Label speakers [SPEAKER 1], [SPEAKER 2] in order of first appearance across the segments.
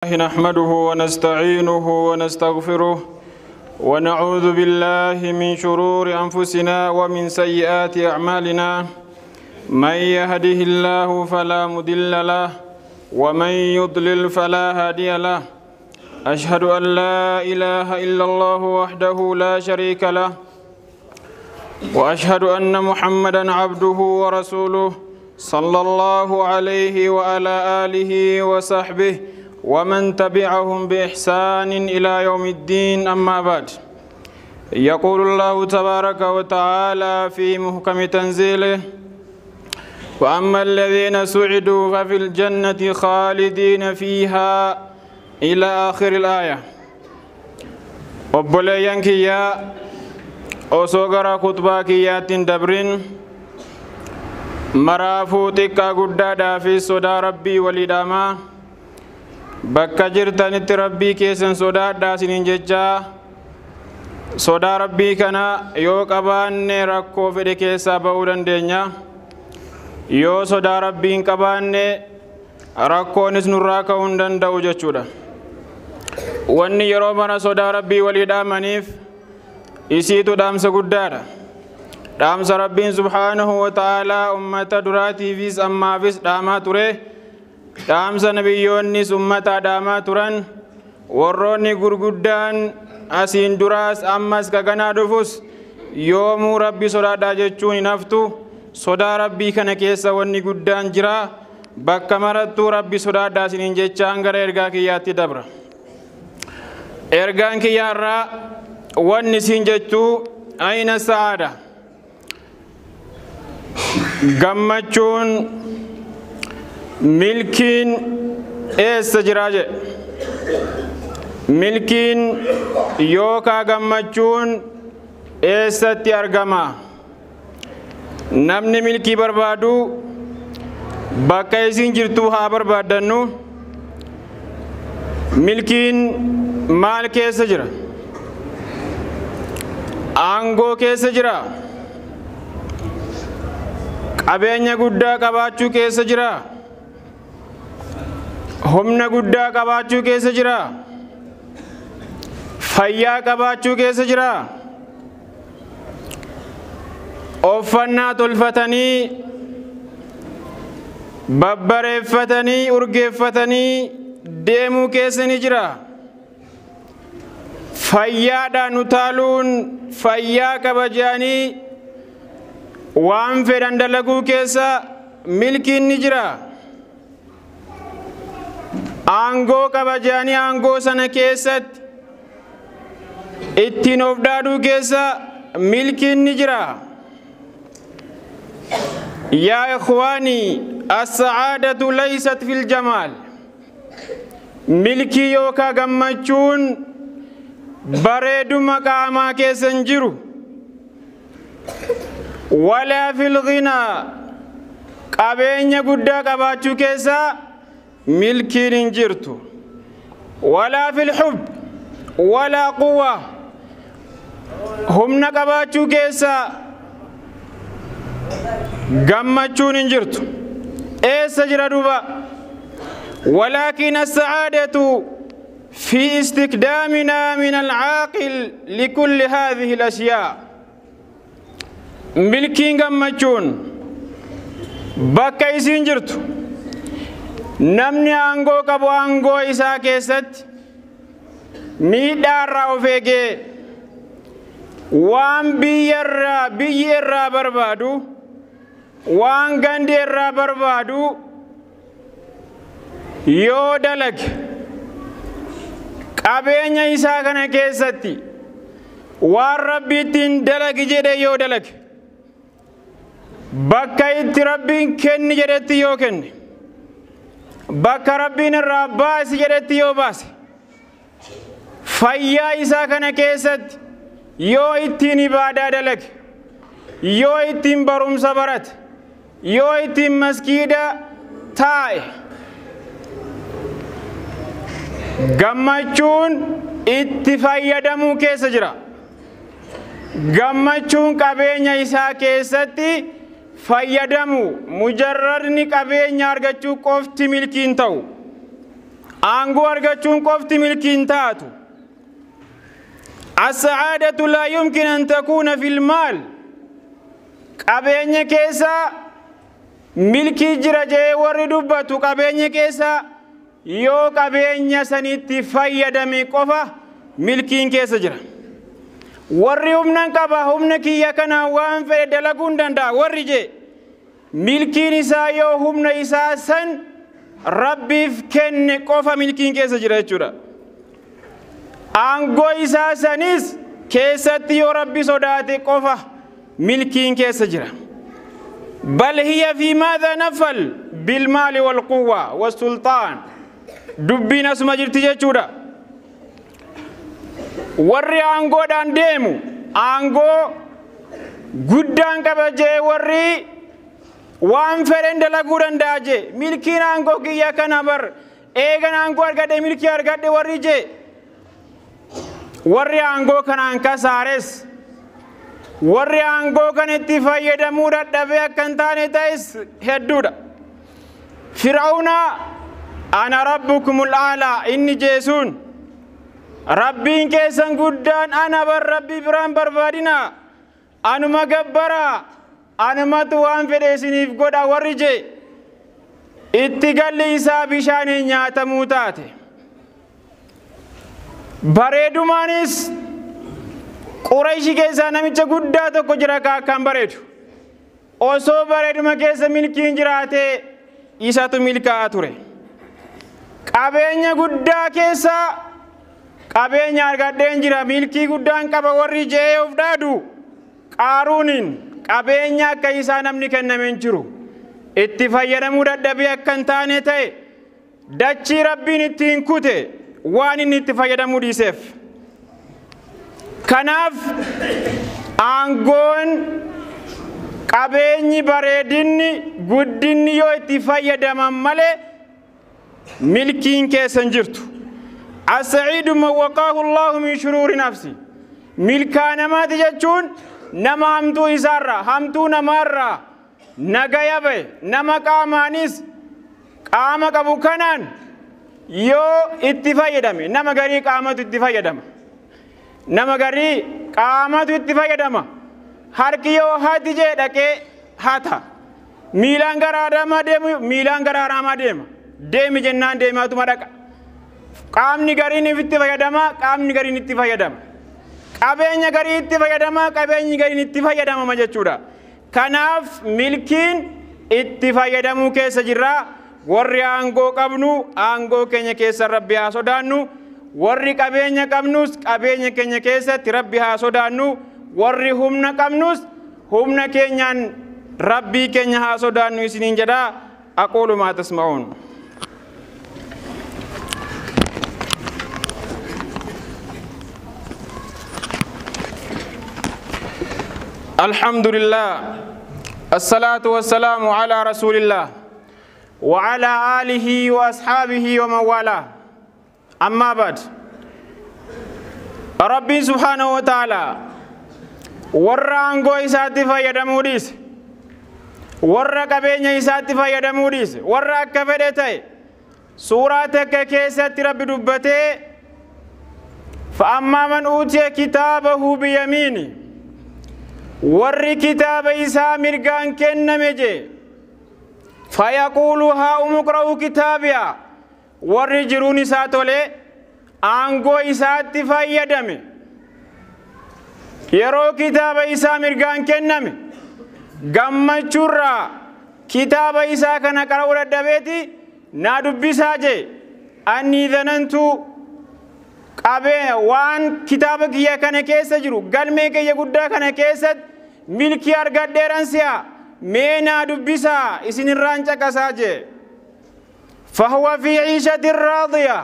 [SPEAKER 1] نحمده ونستعينه ونستغفره ونعوذ بالله من شرور أنفسنا ومن سيئات أعمالنا، من يهده الله فلا مضل له ومن يضلل فلا هادي له. أشهد أن لا إله إلا الله وحده لا شريك له، وأشهد أن محمدا عبده ورسوله صلى الله عليه وعلى آله وصحبه ومن تبعهم بإحسان إلى يوم الدين. أما بعد، يقول الله تبارك وتعالى في محكم تنزيله: وأما الذين سعدوا ففي الجنة خالدين فيها إلى آخر الآية. Obboleeyyan kiyyaa, osoo gara kutbaa kiyyaatiin dabrin, maraafuu xiqqaa guddaadhaa fi sodaa Rabbii walii dhaamaa. Bakka jirtanitti Rabbii keessan sodaadhaa isiniin jechaa, sodaa Rabbii kana yoo qabaanne rakkoo fedhe keessaa ba'uu dandeenya. Yoo sodaa Rabbii hin qabaanne rakkoonis nurraa ka'uu hin danda'u jechuudha. Wanni yeroo mana sodaa Rabbii walii dhaamaniif isiitu dhaamsa guddaadha. Dhaamsa Rabbiin subhaanahu wa ta'aalaa ummata duraatiifis ammaafis dhaamaa ture. Dhaamsa nabiyyoonnis ummata dhaamaa turan. Warroonni gurguddaan asiin duraas ammas kaganaa dhufus yoomuu Rabbi sodaadhaa jechuun hin haftu. Sodaa Rabbii kana keessa wanni guddaan jira. Bakka marattuu Rabbi sodaadhaa isiniin jechaan gara ergaa kiyyaatti dabra. Ergaan kiyyaarraa wanni isin jechuu: ayna sa'aada? Gammachuun, milkiin eessa jiraa jedhe. Milkiin yookaa gammachuun eessatti argama? Namni milkii barbaadu bakka isin jirtu haa barbaaddannu. Milkiin maal keessa jira? Aangoo keessa jira? Qabeenya guddaa qabaachuu keessa jira? Humna guddaa qabaachuu keessa jira? Fayyaa qabaachuu keessa jira? Uffannaa tolfatanii, babbareeffatanii, urgeeffatanii deemuu keessa ni jira? Fayyaadhaan utaaluun, fayyaa qaba jedhanii waan fedhan dalaguu keessa milkiin ni jira? Aangoo qaba jedhanii aangoo sana keessatti ittiin of dhaaduu keessa milkiin ni jira? يا إخواني، السعادة ليست في الجمال. Milkii yookaa gammachuun bareeduma qaamaa keessa hin jiru. ولا في الغنى, qabeenya guddaa qabaachuu keessa milkiin hin jirtu. ولا في الحب ولا قوة, humna qabaachuu keessa gammachuun hin jirtu. Eessa jira duuba? ولكن السعادة في استخدامنا من العاقل لكل هذه الأشياء. Milkiin, gammachuun bakka isiin jirtu, namni aangoo qabu aangoo isaa keessatti miidhaarraa of eegee waan biyyarraa biyyi irraa barbaadu, waan gandi irraa barbaadu yoo dalage, qabeenya isaa kana keessatti waan Rabbi ittiin dalagi jedhe yoo dalage, bakka itti Rabbiin kenni jedhetti yoo kenne, bakka Rabbiin irraa baasi jedhetti yoo baase, fayyaa isaa kana keessatti yoo ittiin ibaadaa dalage, yoo ittiin barumsa barate, yoo ittiin maskiida taa'e, gammachuun itti fayyadamuu keessa jira. Gammachuun qabeenya isaa keessatti fayyadamu. Mujarradni qabeenya argachuu qofti milkiin ta'u. Aangoo argachuun qofti milkiin taatu. As-sa'aadatu laa yumkin an takuuna fil maal. Qabeenya keessa milkii jira jee warri dubbatu qabeenya keessa yoo qabeenya sanitti fayyadame qofa milkiin keessa jira. Warri humna qaba humna kiyya kana waan fedhe dalaguu hin danda'a warri jee milkiin isaa yoo humna isaa san Rabbiif kenne qofa milkiin keessa jira jechuudha. Aangoo isaa sanis keessatti yoo Rabbi sodaate qofa milkiin keessa jira. Bal hiya fi maadha nafal bilmaali wal quwwa wassultaan. Dubbiin asuma jirti jechuudha. Warri aangoodhaan deemu aangoo guddaan qaba jee warri waan fedhen dalaguu danda'a jee milkiin aangoo kiyya kana bar eegan aangoo argadhe milkii argadhe warri jee warri aangoo kanaan kasaares warri aangoo kan itti fayyadamuu dadhabee akka hin taane ta'es hedduudha. Fir'auna ana rabbukumul aalaa inni jeesuun Rabbiin keessan guddaan ana bar Rabbii biraan barbaadina anuma gabbaraa anumatu waan fedhe isiniif godha warri jee itti galli isaa bishaaniin nyaatamuu taate. Bareedumaanis Qurayshi keessaa namicha guddaa tokko jira akkaan bareedu. Osoo bareeduma keessa milkiin jiraate isatu milkaa'aa ture. Qabeenya guddaa keessa qabeenya argadheen jira milkii guddaan qaba warri je'ee of dhaadu Qaaruuniin qabeenya akka isaa namni kenname hin jiru. Itti fayyadamuu dadhabee akka hin taane ta'e dachii Rabbiin ittiin kute waan inni itti fayyadamuu dhiiseef. Kanaaf aangoon qabeenyi bareedinni guddinni yoo itti fayyadaman malee milkiin keessa hin jirtu. As-sa'iidu man waqaahu Allahu min shuruuri nafsi. Milkaa namaati jechuun nama hamtuu isaarraa hamtuu namaarraa nagaya bahe nama qaamaanis qaama qabu kanaan yoo itti fayyadame nama garii qaamatu itti fayyadama. Nama garii qaamatu itti fayyadama. Harki yoo hati jee dhaqee hata. Miilaan gara haramaa deemu miilaan gara haramaa deema. Deemi jennaan deemaatuma dhaqa. Qaamni gariin itti fayyadama qaamni gariin itti fayyadama. Qabeenya garii itti fayyadama qabeenyi gariin itti fayyadamama jechuudha. Kanaaf milkiin itti fayyadamuu keessa jirra. Warri aangoo qabnu aangoo keenya keessa Rabbi haa sodaannu. Warri qabeenya qabnus qabeenya keenya keessatti Rabbi haa sodaannu. Warri humna qabnus humna keenyaan Rabbii keenya haa sodaannu isiniin jedha. Aquulu maa tasma'uun. الحمد لله الصلاة والسلام على رسول الله وعلى آله وأصحابه ومن والاه. أما بعد، ربي سبحانه وتعالى warra aangoo isaatti fayyadamuu dhiise, warra qabeenya isaatti fayyadamuu dhiise, warra akka fedhe ta'e suuraa takka keessatti Rabbi dubbatee فأما من أوتي كتابه بيمينه warri kitaaba isaa mirgaan kenname jee fayaquulu haa uqra'uu kitaabiya warri jiruun isaa tole aangoo isaatti fayyadame yeroo kitaaba isaa mirgaan kenname gammachuurraa kitaaba isaa kana qara'uu dadhabeeti naa dubbisaa jee annii dhanantu qabee waan kitaaba kiyya kana keessa jiru galmee kiyya guddaa kana keessatti milkii argadheeran si'a mee naa dubbisaa isinirraan caqasaa jee fahuwa fi ciishatin raadiya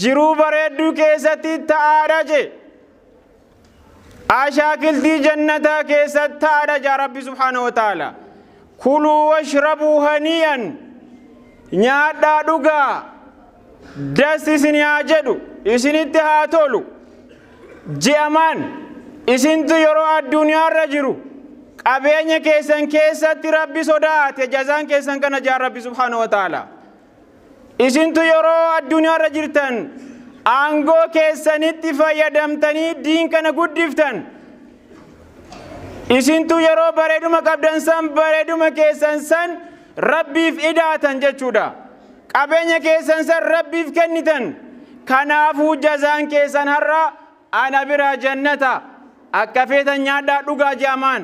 [SPEAKER 1] jiruu bareedduu keessatti ta'aadha jee ashaakiltii jannataa keessatti ta'aadha jaa Rabbi subhaanahu wa ta'ala kuluu washrabuu hanii'an nyaadhaa dhugaa das isin haa jedhu isinitti haa tolu je'amaan isintu yeroo addunyaarra jiru qabeenya keessan keessatti Rabbi sodaate jazaan keessan kana jaa Rabbi subhaanahu wa ta'ala. Isintu yeroo addunyaarra jirtan aangoo keessanitti fayyadamtanii diin kana guddiftan. Isintu yeroo bareeduma qabdan san bareeduma keessan san Rabbiif idaatan jechuudha. Qabeenya keessan san Rabbiif kennitan. Kanaafuu jazaan keessan har'a ana bira jannata. Akka feetan nyaadhaa dhugaa je'amaan.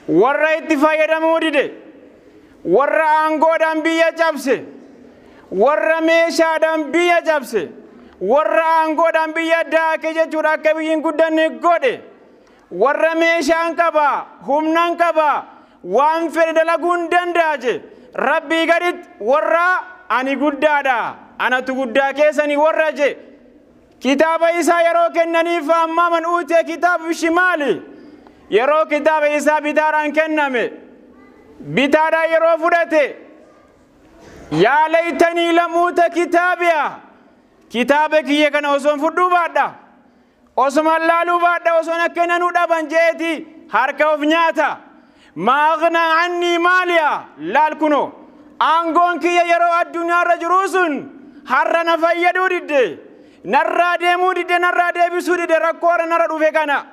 [SPEAKER 1] Warra itti fayyadamuu dide, warra aangoodhaan biyya cabse, warra meeshaadhaan biyya cabse, warra aangoodhaan biyya daake jechuudha akka biyyi hin guddanne godhe, warra meeshaan qaba, humnaan qaba, waan fedhe dalaguu hin danda'a je Rabbii gaditti warra ani guddaadha, anatu guddaa keessanii warra je. Kitaaba isaa yeroo kennaniif ammaa man uutee kitaaba bishimaali. Yeroo kitaaba isaa bitaadhaan kenname, bitaadhaan yeroo fudhate, yaa laytanii lam uuta kitaabiya, kitaaba kiyya kana osoon fudhuu baadha, osoman laaluu baadha, osoon akka nanuu dhaban jeeti harka of nyaata. Maa aghnaa annii maaliya, laal kunoo aangoon kiyya yeroo addunyaarra jiruu sun har'a na fayyaduu didde, narraa deemuu didde, narraa deebisuu didde rakkoo har'a narra dhufe kana.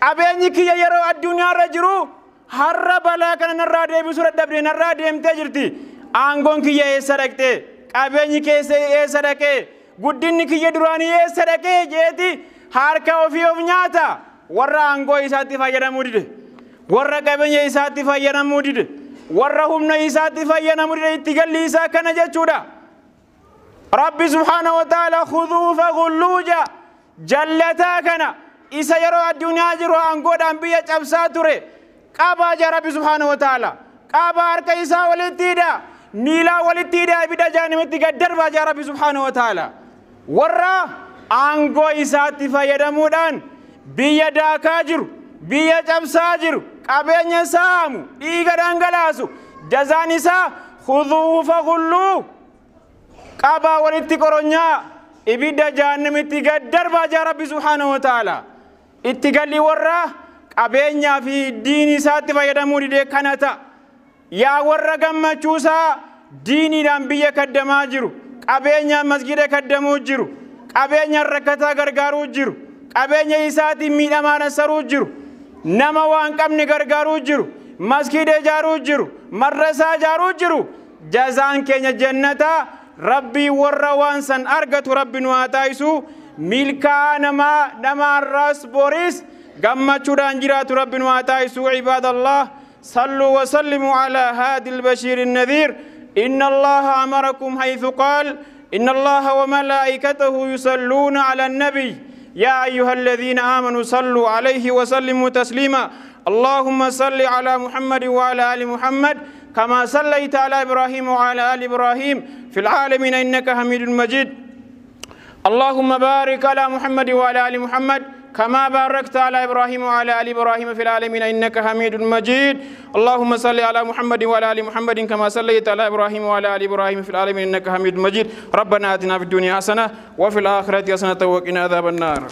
[SPEAKER 1] Qabeenyi kiyya yeroo addunyaarra jiru har'a balaa kana narraa deebisuu dadhabde, narraa deemtee jirti. Aangoon kiyya eessa dhaqxe? Qabeenyi keessa eessa dhaqee? Guddinni kiyya duraanii eessa dhaqee? Jeeti harka ofii of nyaata. Warra aangoo isaatti fayyadamuu dide, warra qabeenya isaatti fayyadamuu dide, warra humna isaatti fayyadamuu dide, itti galli isaa kana jechuudha. Rabbi subhaanahu wa ta'ala khudhuu faghulluuja jallataa kana isa yeroo addunyaa jiru aangoodhaan biyya cabsaa ture qabaa jaa Rabbi subhaanahu wa ta'ala. Qabaa harka isaa walitti hidha, miilaa walitti hidha, ibidda jahannamitti gad darbaa jaa Rabbi subhaanahu wa ta'ala. Warra aangoo isaatti fayyadamuudhaan biyya daakaa jiru, biyya cabsaa jiru, qabeenya saamu, dhiiga dhangalaasu, jazaan isaa khudhuu faghulluuhu, qabaa walitti qoronyaa, ibidda jahannamitti gad darbaa jaa Rabbi subhaanahu wa ta'ala. Itti galli warra qabeenyaa fi diinii isaatti fayyadamuu didee kana ta'a. Yaa warra gammachuusaa diiniidhaan biyya kaddamaa jiru, qabeenyaan masgida kaddamuu jiru, qabeenyaan rakkataa gargaaruu jiru, qabeenya isaatiin miidhamaa nassaruu jiru, nama waan qabne gargaaruu jiru, masgida ijaaruu jiru, madrasaa ijaaruu jiru, jazaan keenya jannataa. Rabbii warra waan san argatu Rabbi nu haa taasisu. Milkaa namaa namaarraas boriis gammachuudhaan jiraatu Rabbi nu haa taasisu. Ibaadallah, صلوا وسلموا على هادي البشير النذير. إن الله أمركم حيث قال إن الله وملائكته يصلون على النبي يا أيها الذين آمنوا صلوا عليه وسلموا تسليما. اللهم صل على محمد وعلى آل محمد كما صليت على إبراهيم وعلى آل إبراهيم في العالمين إنك حميد مجيد. اللهم بارك على محمد وعلى آل محمد كما باركت على إبراهيم وعلى آل إبراهيم في العالمين إنك حميد مجيد. اللهم صل على محمد وعلى آل محمد كما صليت على إبراهيم وعلى آل إبراهيم في العالمين إنك حميد مجيد. ربنا آتنا في الدنيا حسنة وفي الآخرة حسنة وقنا عذاب النار.